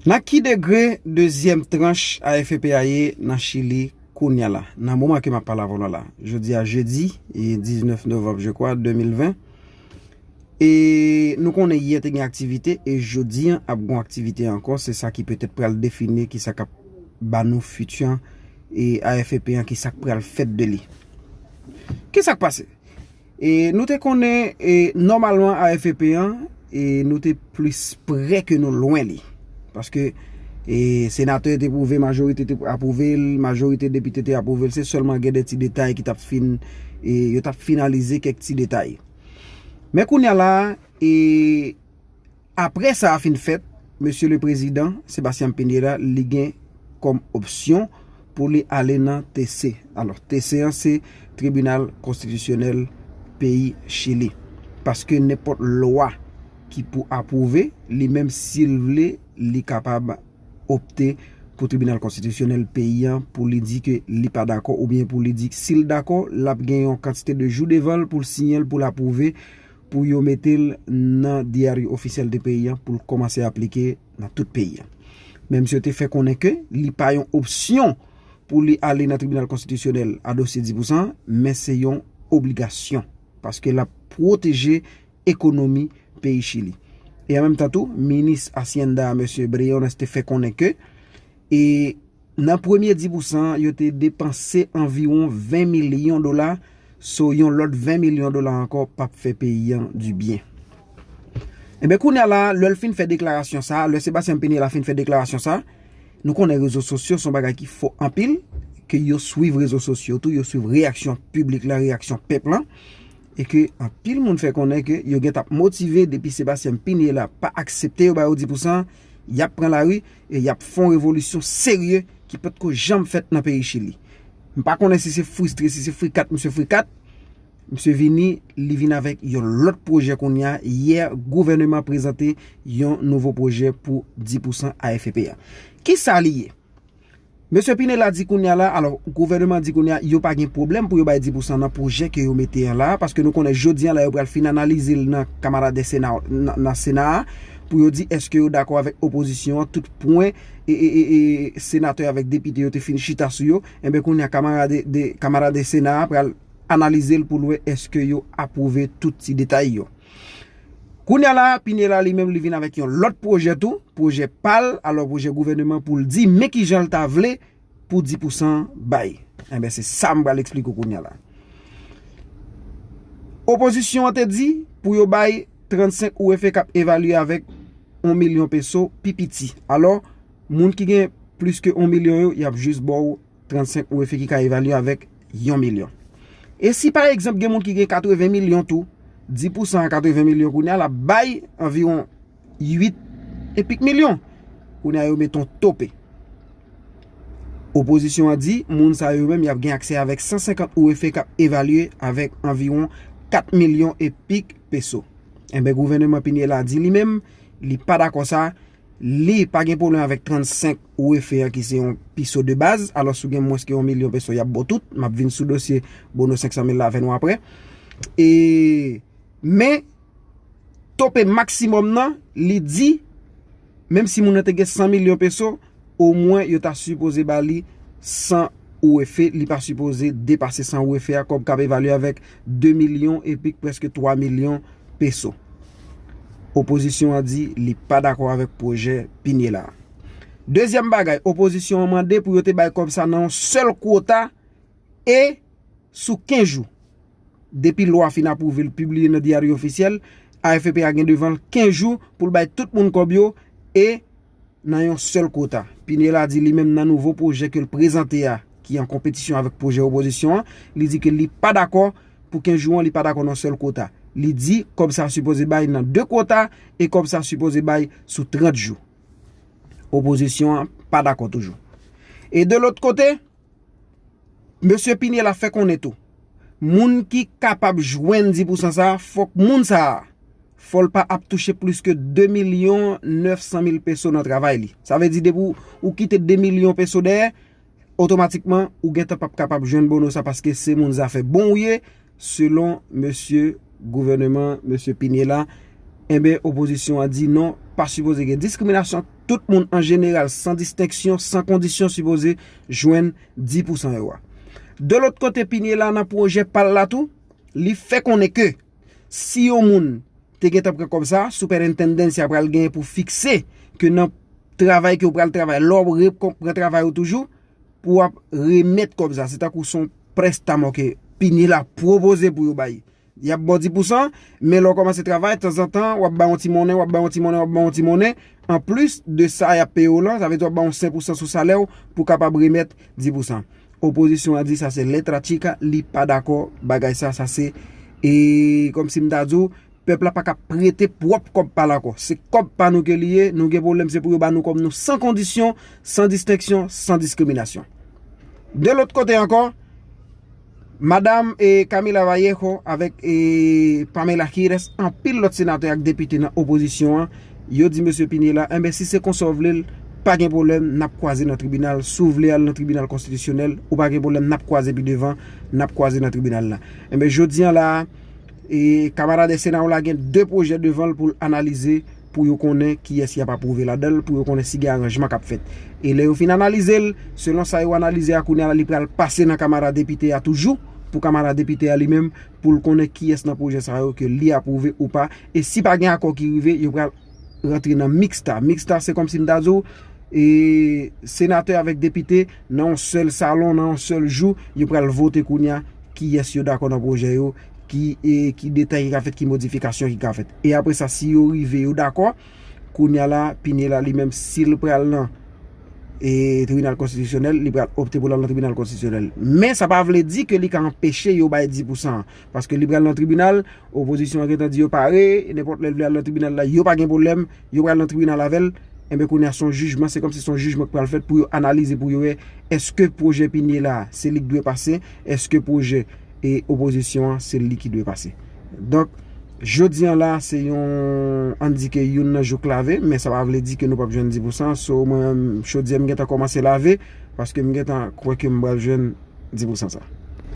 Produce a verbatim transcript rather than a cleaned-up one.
Nan ki degre dezyèm tranch A F P A ye nan Chili kounye a la, nan moman ke m ap pale avè w la? Jodi a jedi, e diznèf novanm, je kwa, de mil ven. E nou konnen yè te gen aktivite, e jodi an ap gon aktivite ankò. Se sa ki petèt pral defini ki sa k ap ba nou fiti an, e A F P an, ki sa k pral fèt de li. Ki sa k pase? E nou te konnen, e nòmalman, A F P an, e nou te plis prè ke nou lwen li. Paske, e senatè te pwouve, majorite te apwouve l, majorite depite te apwouve l. Se sèlman gen de ti detay ki t ap fin, e yo t ap finalize kèk ti detay. Men kounye a la, e apre sa a fin fèt, Mesye le Prezidan Sebastian Pinilla, li gen kòm opsyon pou li ale nan T C. Alò, T C an se Tribinal Konstitisyonèl peyi Chili. Paske nenpòt lwa ki pou apwouve, li menm, si l vle, li kapab opte pou Tribinal Konstitisyonèl peyi an pou li di ke li pa dakò, oubyen pou li di si l dakò, l ap gen yon kantite de jou devan l pou l siyen l, pou l apwouve, pou yo mete l nan dyari ofisyèl de peyi an, pou l kòmanse aplike nan tout peyi an. Men misye te fè konnen ke li pa yon opsyon pou li ale nan Tribinal Konstitisyonèl a dosye dis pousan, men se yon obligasyon, paske l ap pwoteje ekonomi peyi Chili. E an menm tan tou, minis Hacienda a, Mesye Briones, te fè konnen ke, e nan premye dis pousan an, yo te depanse anviwon ven milyon dola, so yon lòt ven milyon dola ankò p ap fè peyi an dibyen. Enben, kounye a la, lè l fin fè deklarasyon sa a, lè Sebastian Pinilla fin fè deklarasyon sa a, nou konnen rezo sosyo se yon bagay ki fò anpil, ke yo swiv rezo sosyo tou, yo swiv reyaksyon piblik la, reyaksyon pèp lan, e ke anpil moun fè konnen ke yo gentan ap motive depi Sebastian Pinilla pa aksepte yo ba yo dis pousan, y ap pran lari e y ap fè yon revolisyon serye ki potko janm fèt nan peyi Chili. M pa konnen si se fristre, si se frikat, misye frikat, misye vini, li vin avèk yon lòt pwojè kounye a. Yè, gouvèneman prezante yon nouvo pwojè pou dis pousan A F P a. Ki sa li ye? Mesye Pinilla di kounye a la, alò, gouvèneman di kounye a, yo pa gen pwoblèm pou yo bay dis pousan nan pwojè ke yo mete an la, paske nou konnen jodi an la, yo pral fin analize l nan Kamara de Sena, nan, nan Sena a, pou yo di èske yo dakò avèk opozisyon an, tout pwen e, e, e, e senatè avèk depite yo te fin chita sou yo. Enben, kounye a, Kamara de, de, Kamara de Sena a pral analize l pou l wè èske yo apwouve tout ti detay yo. Kounye a la, Pinilla li menm, li vin avèk yon lòt pwojè tou, pwojè pa l, alò, pwojè gouvèneman pou l di men kijan l ta vle pou dis pousan bay. Enben, se sa m pral eksplike w kounye a la. Opozisyon an te di pou yo bay trannsenk U F k ap evalye avèk yon milyon peso pi piti. Alò, moun ki gen plis ke yon milyon yo, y ap jis ba w trannsenk U F ki ka evalye avèk yon milyon. E si pa egzanp gen moun ki gen katreven milyon tou, dis pousan a katreven milyon kounye a, l ap bay anviwon uit e pik milyon. Kounye a yo met yon tope. Opozisyon an di moun sa yo menm y ap gen aksè avèk san senkant U F k ap evalye avèk anviwon kat milyon e pik peso. Enben, gouvèneman Pinilla di li menm, li pa dakò sa, li pa gen pwoblèm avèk trannsenk U F an ki se yon piso de baz, alò si w gen mwens ke yon milyon peso y ap ba w tout, m ap vin sou dosye bono senk san mil la avè nou aprè. E, men, tope maksimòm nan, li di, menm si moun nan te gen san milyon peso, omwen yo ta sipoze ba li san U F, li pa sipoze depase san U F a, kòb k ap evalye avèk de milyon epi prèske twa milyon peso. Opozisyon an di li pa dakò avèk pwojè Pinilla a. Dezyèm bagay, opozisyon an mande pou yo te bay kòb sa nan yon sèl kwota e sou kenz jou. Depi lwa fin apwouve l, pibliye nan dyari ofisyèl, A F P a gen devan l kenz jou pou l bay tout moun kòb yo e nan yon sèl kwota. Pinilla di li menm nan nouvo pwojè ke l prezante a, ki an konpetisyon avèk pwojè opozisyon an, li di ke li pa dakò pou kenz jou an, li pa dakò nan sèl kwota. Li di kòb sa sipoze bay nan de kwota e kòb sa sipoze bay sou trant jou. Opozisyon an pa dakò toujou. E de lòt kote, Mesye Pinilla fè konnen tou, moun ki kapab jwenn dis pousan sa a, fòk moun sa a, fò l pa ap touche plis ke de milyon nèf san mil peso nan travay li. Sa vle di depi w, ou kite de milyon peso dèyè, otomatikman, ou gentan p ap kapab jwenn bono sa paske se moun zafè bon ou ye, selon mesye gouvèneman, mesye Pinilla, Enben, opozisyon an di non, pa sipoze gen diskriminasyon. Tout moun an jeneral, san distenksyon, san kondisyon, sipoze jwenn dis pousan yo a. De lòt kote, Pinye la nan pwojè pa l la tou, li fè konnen ke si yon moun te gentan pran kòb sa, Superintendence a pral genyen pou fikse ke nan travay ke w pral travay, lè w re- pran travay ou toujou, pou w ap remèt kòb sa. Se tankou se yon prèstamò ke Pinye la pwopoze pou yo bay. Y ap ba w dis pousan, men lè w kòmanse travay, tanzantan, w ap bay yon ti monnen, w ap bay yon ti monnen, w ap bay yon ti monnen. Anplis de sa y ap peye w lan, sa vle di w ap bay yon senk pousan sou salè w pou w kapab remèt dis pousan. Opozisyon an di sa se letra chica, li pa dakò bagay sa, sa se, e kòmsi m ta di w, pèp la pa ka prete pwòp kòb pa l ankò. Se kòb pa nou ke li ye, nou gen pwoblèm, se pou yo ba nou kòb nou san kondisyon, san distenksyon, san diskriminasyon. De lòt kote ankò, Madam e Camila Vallejo avèk e Pamela Giles, anpil lòt senatè ak depite nan opozisyon an, yo di mesye Pinye la, enben si se konsa w vle l, pa gen pwoblèm, n ap kwaze nan tribinal. Si w vle al nan tribinal konstitisyonèl, ou pa gen pwoblèm, n ap kwaze pi devan, n ap kwaze nan tribinal la. Enben jodi an la a, e kamarad Sena yo la gen de pwojè devan l pou l analize, pou yo konnen kiyès y ap apwouve ladan l, pou yo konnen si gen aranjman k ap fèt. E lè yo fin analize l, selon sa yo analize a kounye a la, li pral pase nan kamarad depite a toujou, pou kamarad depite a li menm, pou l konnen kiyès nan pwojè sa yo ke li apwouve ou pa. E si pa gen akò ki rive, yo pral rantre nan mixta. Mixta, se kòmsi m ta di w, e senatè avèk depite nan yon sèl salon, nan yon sèl jou, yo pral vote kounye a kiyès yo dakò nan pwojè yo, ki, e, ki detay ki ka fèt, ki modifikasyon ki ka fèt. E apre sa, si yo rive, yo dakò, kounye a la, Pinye la li menm, si l pral nan e tribinal konstitisyonèl, li pral opte pou l al nan tribinal konstitisyonèl. Men sa pa vle di ke li ka anpeche yo bay dis pousan an. Paske li pral nan tribinal, opozisyon an gentan di yo pare, nenpòt lè l vle al nan tribinal la, yo pa gen pwoblèm, yo pral nan tribinal avè l. Enben kounye a se yon jijman, se kòmsi se yon jijman ki pral fèt pou yo analize, pou yo wè èske pwojè Pinye la se li k dwe pase, èske pwojè e opozisyon an se li ki dwe pase. Donk, jodi an la, se yon, ann di ke youn nan jouk lave, men sa pa vle di ke nou p ap jwenn dis pousan. So, mwen menm, chodyè m gentan kòmanse lave, paske m gentan kwè ke m pral jwenn dis pousan sa.